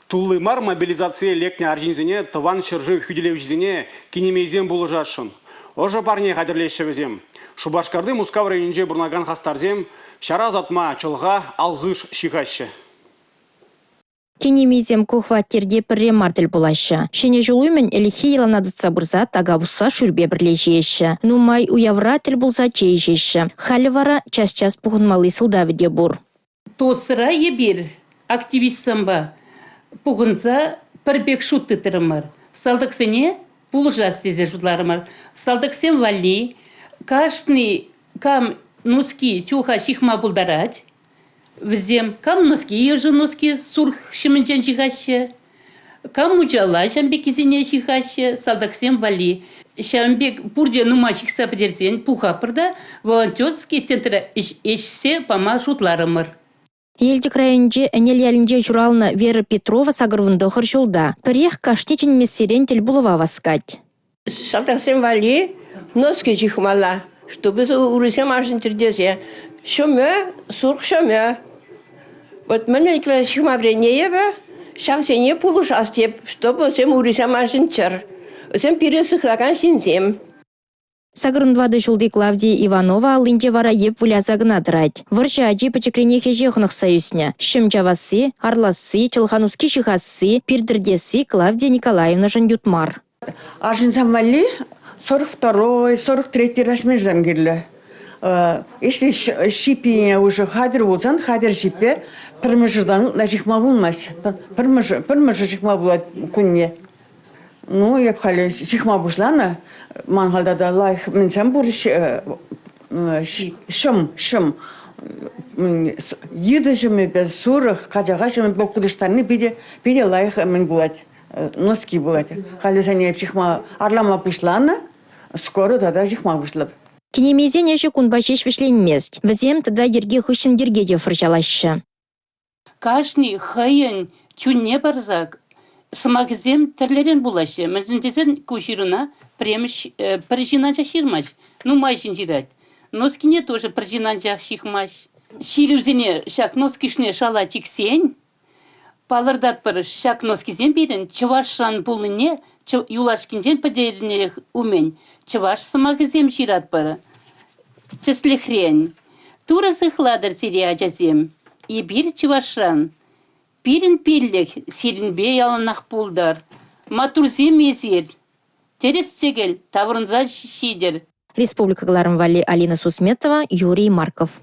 Тулли мар мобилизацие лекнӗ арҫынсене Тӑван ҫӗршыв хӳтӗлевҫисене кинемейсем пулӑшасшӑн. Ӑшӑ парне хатӗрлеҫҫӗ вӗсем. Шупашкарти Мускав районӗнче пурӑнакан хастарсем ҫара ӑсатма чӑлха, алсыш ҫыхаҫҫӗ. Кинемейсем ку хваттерте пӗрре мар тӗл пулаҫҫӗ. Ҫӗнӗ ҫул умӗн ӗлӗкхи йӑлана тытса пырса така пусса шӳрпе пӗрле ҫиеҫҫӗ. Нумай уявра тӗл пулса чей ӗҫеҫҫӗ. Халӗ вара час-час пухӑнмалли сӑлтавӗ те пур. ТОСра эпир активистсемпе пухӑнса пӗр пек шут тытрӑмӑр. Салтаксене пулӑшас тесе шутларӑмӑр. Салтаксем валли кашни кам нуски чуха ҫыхма пултарать, вӗсем кам носки ӑшӑ носки сурх ҫӑмӗнчен ҫыхаҫҫӗ, кам мучала ҫам пеккисене ҫыхаҫҫӗ салтаксем валли. Ҫавӑн пек пурте нумай ҫыхса пӗтерсен пухатпӑр та волонтерский центра ӗҫсе пама шутларӑмӑр. Елчӗк районӗнчи Ӗнел ялӗнче ҫуралнӑ Вера Петрова 89 ҫулта. Пӗрех кашни чӗнмессерен тӗл пулӑва васкать. Салтаксем валли носки ҫыхмалла, чтобы урисем ашӑнччӑр тесе. Ҫӑмӗ, сурӑх ҫӑмӗ. Вот мӗн ҫыхма вӗреннӗ эпӗ, ҫавсене пулӑшас теп, чтобы вӗсем урисем ашӑнччӑр. Вӗсем пире сыхлакан ҫынсем. 84 ҫулти Клавдия Иванова аллинче вара йӗп выляса кӑна тӑрать. Вӑрҫӑ ачи пӗчӗкренех ӗҫе хӑнӑхса ӳснӗ. Ҫӑм чавасси, арласси, чӑлха-нуски ҫыхасси, пир тӗртесси Клавдия Николаевнӑшӑн ют мар. Арҫынсем валли 42-й, 43-й размерсем кирлӗ. Если ҫиппине уже хатӗр пулсан, хатӗр ҫиппе пӗр мӑшӑртан ытла ҫыхма пулмасть. Пӗр мӑшӑр ҫыхма пулать кунне. Ну, эп халӗ ҫыхма пуҫланӑ. Ман халь тата лайӑх мӗнсем пур ҫӑм, ҫӑм. Йытӑ ҫӑмӗпе, сурӑх, качака ҫӑмӗпе хутӑштарни питӗ, питӗ лайӑх мӗн пулать. носки пулать. Халӗ сене ҫыхма, арлама пуҫланӑ, скоро тата ҫыхма пуҫлӑп. Кинемейсен ӗҫӗ кунпа ҫеҫ вӗҫленмест. Вӗсем тата йӗрке хыҫҫӑн йӗрке те шӑрҫалаҫҫӗ. Кашни хӑйӗн чунне парса сӑмахӗсем тӗрлӗрен пулаҫҫӗ. Мӗншӗн тесен ку ҫыруна пӗремӗш пӗр ҫын анчах ҫырмасть, нумай ҫын ҫырать. Носкине тоже пӗр ҫын анчах ҫыхмасть. Ҫырусене ҫак носкишне шала чиксен Палӑртатпӑр, ҫак носкисем пирӗн чӑвашран пулнине юлашкинчен пӗтернӗ умӗн чӑваш сӑмахӗсем ҫыратпӑр. Тӗслӗхрен, Турӑ сыхлатӑр сире, ачасем, эпир чӑвашран. Пирӗн пиллӗх сирӗнпе яланах пултӑр. Маттурсем эсир, тӗрӗс-тӗкел таврӑнса ҫитӗр. Республика кӑларӑм валли Алина Сусметова, Юрий Марков.